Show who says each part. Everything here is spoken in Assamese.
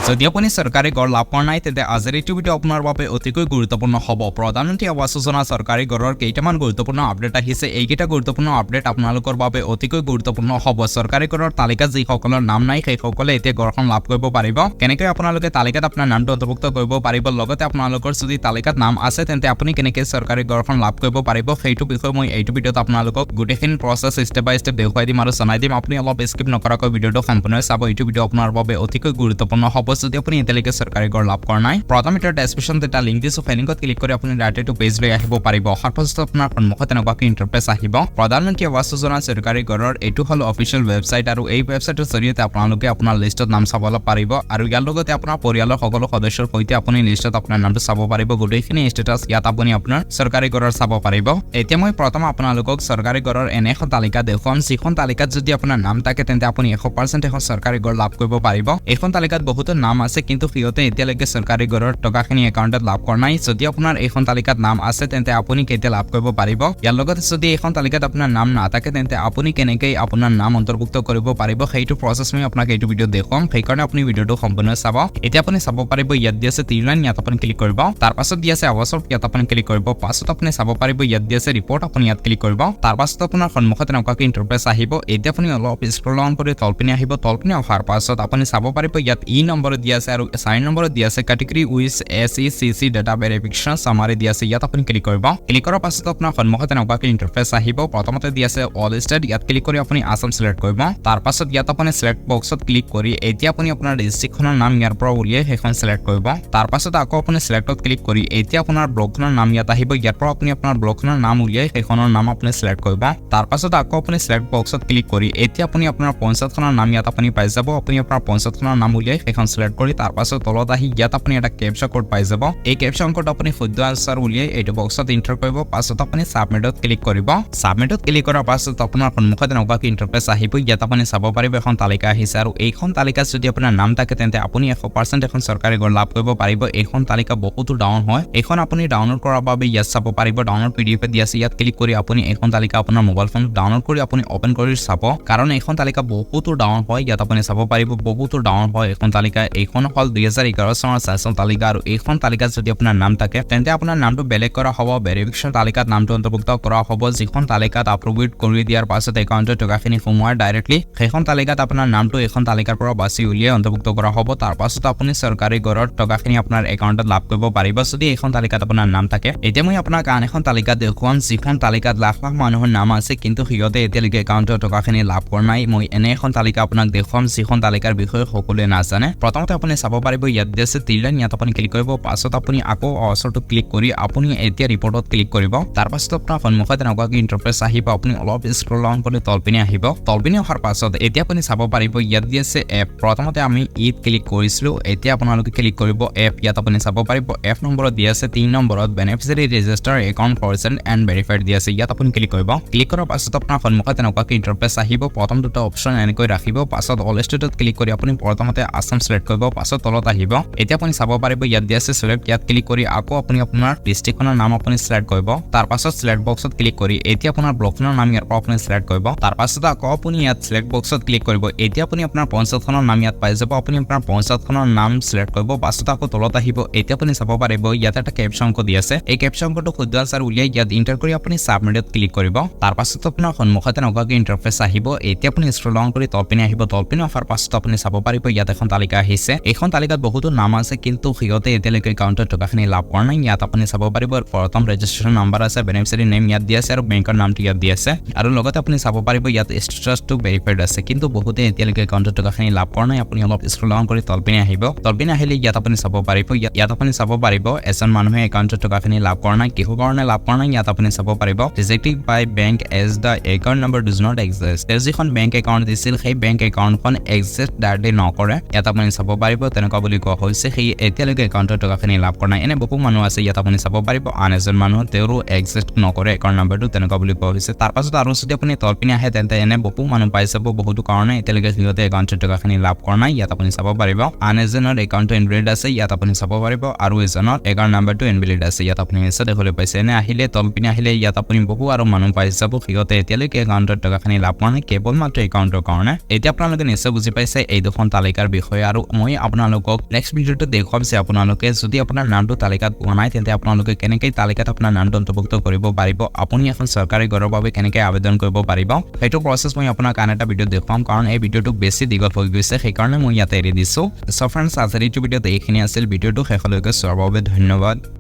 Speaker 1: যদি আপুনি চৰকাৰী ঘৰ লাভ কৰা নাই, তেন্তে আজিৰ এইটো ভিডিঅ' আপোনাৰ বাবে অতিকৈ গুৰুত্বপূৰ্ণ হ'ব। প্ৰধানমন্ত্ৰী আৱাস যোজনা চৰকাৰী ঘৰৰ কেইটামান গুৰুত্বপূৰ্ণ আপডেট আহিছে। এইকেইটা গুৰুত্বপূৰ্ণ আপডেট আপোনালোকৰ বাবে অতিকৈ গুৰুত্বপূৰ্ণ হ'ব। চৰকাৰী ঘৰৰ তালিকাত যিসকলৰ নাম নাই, সেইসকলে এতিয়া ঘৰখন লাভ কৰিব পাৰিব। কেনেকৈ আপোনালোকে তালিকাত আপোনাৰ নামটো অন্তৰ্ভুক্ত কৰিব পাৰিব, লগতে আপোনালোকৰ যদি তালিকাত নাম আছে, তেন্তে আপুনি কেনেকৈ চৰকাৰী ঘৰখন লাভ কৰিব পাৰিব, সেইটো বিষয়ে মই এইটো ভিডিঅ'ত আপোনালোকক গোটেইখিনি প্ৰচেছ ষ্টেপ বাই ষ্টেপ দেখুৱাই দিম আৰু জনাই দিম। আপুনি অলপ স্কিপ নকৰাকৈ ভিডিঅ'টো সম্পূৰ্ণ চাব। এইটো ভিডিঅ' আপোনাৰ বাবে অতিকৈ গুৰুত্বপূৰ্ণ হ'ব, যদি আপুনি এতিয়ালৈকে চৰকাৰী ঘৰ লাভ কৰা নাই। প্ৰথম এতিয়া ডেছক্ৰিপশ্যনত এটা লিংক দিছোঁ। সেই লিংকত ক্লিক কৰি আপুনি ডাইৰেক্ট এইটো পেজ লৈ আহিব পাৰিব। অহাৰ পাছত আপোনাৰ সন্মুখত এনেকুৱাকৈ ইণ্টাৰফেচ আহিব। প্ৰধানমন্ত্ৰী আৱাস যোজনা চৰকাৰী ঘৰৰ এইটো হ'ল অফিচিয়েল ৱেবছাইট আৰু এই ৱেবছাইটৰ জৰিয়তে আপোনালোকে আপোনাৰ লিষ্টত নাম চাবলৈ পাৰিব আৰু ইয়াৰ লগতে আপোনাৰ পৰিয়ালৰ সকলো সদস্যৰ সৈতে আপুনি লিষ্টত আপোনাৰ নামটো চাব পাৰিব। গোটেইখিনি ষ্টেটাছ ইয়াত আপুনি আপোনাৰ চৰকাৰী ঘৰৰ চাব পাৰিব। এতিয়া মই প্ৰথম আপোনালোকক চৰকাৰী ঘৰৰ এনে এখন তালিকা দেখুৱাম, যিখন তালিকাত যদি আপোনাৰ নাম থাকে, তেন্তে আপুনি 100% এখন চৰকাৰী ঘৰ লাভ কৰিব পাৰিব। এইখন তালিকাত বহুতো নাম আছে, কিন্তু সিহঁতে এতিয়ালৈকে চৰকাৰী ঘৰৰ টকাখিনি একাউণ্টত লাভ কৰা নাই। যদি আপোনাৰ এইখন তালিকাত নাম আছে, তেন্তে আপুনি কেতিয়া লাভ কৰিব পাৰিব, ইয়াৰ লগতে যদি এইখন তালিকাত আপোনাৰ নাম নাথাকে, তেন্তে আপুনি কেনেকৈ আপোনাৰ নাম অন্তৰ্ভুক্ত কৰিব পাৰিব, সেইটো প্ৰচেছ মই আপোনাক এইটো ভিডিঅ'ত দেখুৱাম। সেইকাৰণে আপুনি ভিডিঅ'টো সম্পূৰ্ণ চাব। এতিয়া আপুনি চাব পাৰিব, ইয়াত দি আছে থ্ৰী লাইন, ইয়াত আপুনি ক্লিক কৰিব। তাৰ পাছত দি আছে আৱাসৰ, ইয়াত আপুনি ক্লিক কৰিব। পাছত আপুনি চাব পাৰিব, ইয়াত দি আছে ৰিপৰ্ট, আপুনি ইয়াত ক্লিক কৰিব। তাৰ পাছত আপোনাৰ সন্মুখত এনেকুৱাকৈ ইণ্টাৰফেচ আহিব। এতিয়া আপুনি অলপ স্ক্ৰল ডাউন কৰি তলপিনে আহিব। তলপিনে অহাৰ পাছত আপুনি চাব পাৰিব, ইয়াত ই নম্বৰত দিয়া আছে আৰু চাৰি নম্বৰত দিয়া আছে category with SECC data verification summary দিয়া আছে। ইয়াত আপুনি ক্লিক কৰিব। ক্লিক কৰাৰ পাছত আপোনাৰ সন্মুখত এনেকুৱাকৈ ইণ্টাৰফেচ আহিব। প্ৰথমতে দি আছে অল ষ্টেট, ইয়াত ক্লিক কৰি আপুনি আছাম চিলেক্ট কৰিব। তাৰ পাছত ইয়াত আপুনি চিলেক্ট বক্সত ক্লিক কৰি এতিয়া আপুনি আপোনাৰ ডিষ্ট্ৰিক্টখনৰ নাম ইয়াৰ পৰা উলিয়াই সেইখন চিলেক্ট কৰিব। তাৰ পাছত আকৌ আপুনি চিলেক্টত ক্লিক কৰি এতিয়া আপোনাৰ ব্লকখনৰ নাম ইয়াত আহিব। ইয়াৰ পৰা আপুনি আপোনাৰ ব্লকখনৰ নাম উলিয়াই সেইখনৰ নাম আপুনি চিলেক্ট কৰিব। তাৰ পাছত আকৌ আপুনি চিলেক্ট বক্সত ক্লিক কৰি এতিয়া আপুনি আপোনাৰ পঞ্চায়তখনৰ নাম ইয়াত আপুনি পাই যাব। আপুনি আপোনাৰ পঞ্চায়তখনৰ নাম উলিয়াই সেইখন চিলেক্ট কৰি তাৰ পাছত তলত আহি ইয়াত আপুনি এটা কেপচা কোড পাই যাব। এই কেপচা অংকটো আপুনি শুদ্ধ আনচাৰ উলিয়াই এইটো বক্সত এণ্টাৰ কৰিব। পাছত আপুনি ছাবমিটত ক্লিক কৰিব। ছাবমিটত ক্লিক কৰাৰ পাছত আপোনাৰ সন্মুখত এনেকুৱাকৈ ইণ্টাৰফেচ আহিব। ইয়াত আপুনি চাব পাৰিব, এখন তালিকা আহিছে আৰু এইখন তালিকাত যদি আপোনাৰ নাম থাকে, তেন্তে আপুনি 100% এখন চৰকাৰী ঘৰ লাভ কৰিব পাৰিব। এইখন তালিকা বহুতো ডাউন হয়। এইখন আপুনি ডাউনলোড কৰাৰ বাবে ইয়াত চাব পাৰিব, ডাউনলোড পিডিএফ দি আছে। ইয়াত ক্লিক কৰি আপুনি এইখন তালিকা আপোনাৰ মোবাইল ফোনত ডাউনলোড কৰি আপুনি অ'পেন কৰি চাব, কাৰণ এইখন তালিকা বহুতো ডাউন হয়। ইয়াত আপুনি চাব পাৰিব, বহুতো ডাউন হয় এইখন তালিকা। এইখন হ'ল 2011 চনৰ চেচন তালিকা আৰু এইখন তালিকাত যদি আপোনাৰ নাম থাকে, তেন্তে আপোনাৰ নামটো বেলেগ কৰা হ'ব, ভেৰিফিকেশ্যন তালিকাত নামটো অন্তৰ্ভুক্ত কৰা হ'ব। যিখন তালিকাত এপ্ৰুভড কৰি দিয়াৰ পাছত একাউণ্টত টকাখিনি সোমোৱাৰ ডাইৰেক্টলি সেইখন তালিকাত আপোনাৰ নামটো এইখন তালিকাৰ পৰা বাছি উলিয়াই অন্তৰ্ভুক্ত কৰা হ'ব। তাৰ পাছত আপুনি চৰকাৰী ঘৰৰ টকাখিনি আপোনাৰ একাউণ্টত লাভ কৰিব পাৰিব, যদি এইখন তালিকাত আপোনাৰ নাম থাকে। এতিয়া মই আপোনাক আন এখন তালিকা দেখুৱাম, যিখন তালিকাত লাখ লাখ মানুহৰ নাম আছে, কিন্তু সিহঁতে এতিয়ালৈকে একাউণ্টৰ টকাখিনি লাভ কৰা নাই। মই এনে এখন তালিকা আপোনাক দেখুৱাম, যিখন তালিকাৰ বিষয়ে সকলোৱে নাজানে। প্ৰথমতে আপুনি চাব পাৰিব, ইয়াত দি আছে থ্ৰী লাইন, ইয়াত আপুনি ক্লিক কৰিব। পাছত আপুনি আকৌ অচৰটো ক্লিক কৰি আপুনি এতিয়া ৰিপৰ্টত ক্লিক কৰিব। তাৰ পাছত আপোনাৰ সন্মুখত এনেকুৱাকৈ ইণ্টাৰফেচ আহিব। আপুনি অলপ স্ক্ৰল ডাউন কৰি তলপিনে আহিব। তলপিনে অহাৰ পাছত এতিয়া আপুনি চাব পাৰিব, ইয়াত দি আছে এফ। প্ৰথমতে আমি ইত ক্লিক কৰিছিলোঁ, এতিয়া আপোনালোকে ক্লিক কৰিব এফ। ইয়াত আপুনি চাব পাৰিব, এফ নম্বৰত দি আছে তিনি নম্বৰত beneficiary register account percent and verified দি আছে। ইয়াত আপুনি ক্লিক কৰিব। ক্লিক কৰাৰ পাছত আপোনাৰ সন্মুখত এনেকুৱাকৈ ইণ্টাৰফেচ আহিব। প্ৰথম দুটা অপশ্যন এনেকৈ ৰাখিব। পাছত অল ষ্টেটত ক্লিক কৰি আপুনি প্ৰথমতে আছাম চিলেক্ট কৰিব। পাছত তলত আহিব। এতিয়া আপুনি চাব পাৰিব, ইয়াত দিয়া আছে চিলেক্ট। ইয়াত ক্লিক কৰি আকৌ আপুনি আপোনাৰ ডিষ্ট্ৰিক্টখনৰ নাম আপুনি চিলেক্ট কৰিব। তাৰ পাছত চিলেক্ট বক্সত ক্লিক কৰি এতিয়া আপোনাৰ ব্লকখনৰ নাম ইয়াৰ পৰা আপুনি চিলেক্ট কৰিব। তাৰ পাছত আকৌ আপুনি ইয়াত চিলেক্ট বক্সত ক্লিক কৰিব। এতিয়া আপুনি আপোনাৰ পঞ্চায়তখনৰ নাম ইয়াত পাই যাব। আপুনি আপোনাৰ পঞ্চায়তখনৰ নাম চিলেক্ট কৰিব। পাছত আকৌ তলত আহিব। এতিয়া আপুনি চাব পাৰিব, ইয়াত এটা কেপচা অংক দি আছে। এই কেপচা অংকটো শুদ্ধ আনচাৰ উলিয়াই ইয়াত এণ্টাৰ কৰি আপুনি ছাবমিটত ক্লিক কৰিব। তাৰ পাছত আপোনাৰ সন্মুখত এনেকুৱাকৈ ইণ্টাৰফেচ আহিব। এতিয়া আপুনি স্ক্ৰল ডাউন কৰি তলপিনে আহিব। তলপিনে অহাৰ পাছত আপুনি চাব পাৰিব, ইয়াত এখন তালিকা আহিছে। এইখন তালিকাত বহুতো নাম আছে, কিন্তু সিহঁতে এতিয়ালৈকে একাউণ্টত টকাখিনি লাভ কৰা নাই। ইয়াত আপুনি চাব পাৰিব, প্ৰথম ৰেজিষ্ট্ৰেশ্যন নাম্বাৰ আছে, বেনিফিচিয়াৰী নেম ইয়াত দি আছে আৰু বেংকৰ নামটো ইয়াত দি আছে আৰু লগতে আপুনি চাব পাৰিব, ইয়াত ষ্টেটাছটো ভেৰিফাইড আছে, কিন্তু বহুতে এতিয়ালৈকে একাউণ্টত টকাখিনি লাভ কৰা নাই। আপুনি অলপ স্ক্ৰল ডাউন কৰি তলপিনে আহিব। তলপিনে আহিলে ইয়াত আপুনি চাব পাৰিব, ইয়াত আপুনি চাব পাৰিব, এজন মানুহে একাউণ্টত টকাখিনি লাভ কৰা নাই। কিহৰ কাৰণে লাভ কৰা নাই, ইয়াত আপুনি চাব পাৰিব, rejected by bank as the account number does not exist। তেওঁ যিখন বেংক একাউণ্ট দিছিল, সেই বেংক একাউণ্টখন এক্সিষ্ট ডাইৰেক্টলি নকৰে। ইয়াত আপুনি চাব পাৰিব, তেনেকুৱা বুলি কোৱা হৈছে। সেই এতিয়ালৈকে একাউণ্টৰ টকাখিনি লাভ কৰা নাই। এনে বহু মানুহ আছে। ইয়াত আপুনি চাব পাৰিব, আন এজন মানুহ, তেওঁৰো এক্সিষ্ট নকৰে একাউণ্ট নাম্বাৰটো, তেনেকুৱা বুলি কোৱা হৈছে। তাৰপাছত আৰু যদি আপুনি তলপিনে আহে, তেন্তে এনে বহু মানুহ পাই যাব। বহুতো কাৰণে এতিয়ালৈকে সিহঁতে একাউণ্টৰ টকাখিনি লাভ কৰা নাই। ইয়াত আপুনি চাব পাৰিব, আন এজনৰ একাউণ্টটো ইনভেলিড আছে। ইয়াত আপুনি চাব পাৰিব, আৰু এজনৰ একাউণ্ট নাম্বাৰটো ইনভেলিড আছে। ইয়াত আপুনি নিশ্চয় দেখিবলৈ পাইছে। এনে আহিলে, তলপিনে আহিলে ইয়াত আপুনি বহু আৰু মানুহ পাই যাব, সিহঁতে এতিয়ালৈকে একাউণ্টৰ টকাখিনি লাভ কৰা নাই, কেৱল মাত্ৰ একাউণ্টৰ কাৰণে। এতিয়া আপোনালোকে নিশ্চয় বুজি পাইছে এই দুখন তালিকাৰ বিষয়ে আৰু মই আপোনালোকক নেক্সট ভিডিঅ'টো দেখুৱাম যে আপোনালোকে যদি আপোনাৰ নামটো তালিকাত পোৱা নাই, তেন্তে আপোনালোকে কেনেকৈ তালিকাত আপোনাৰ নামটো অন্তৰ্ভুক্ত কৰিব পাৰিব, আপুনি এখন চৰকাৰী ঘৰৰ বাবে কেনেকৈ আবেদন কৰিব পাৰিব, সেইটো প্ৰচেছ মই আপোনাক আন এটা ভিডিঅ'ত দেখুৱাম। কাৰণ এই ভিডিঅ'টো বেছি দীঘল হৈ গৈছে, সেইকাৰণে মই ইয়াতে এৰি দিছোঁ। চ' ফ্ৰেণ্ডছ, আজিৰ এইটো ভিডিঅ'ত এইখিনি আছিল। ভিডিঅ'টো শেষলৈকে চোৱাৰ বাবে ধন্যবাদ।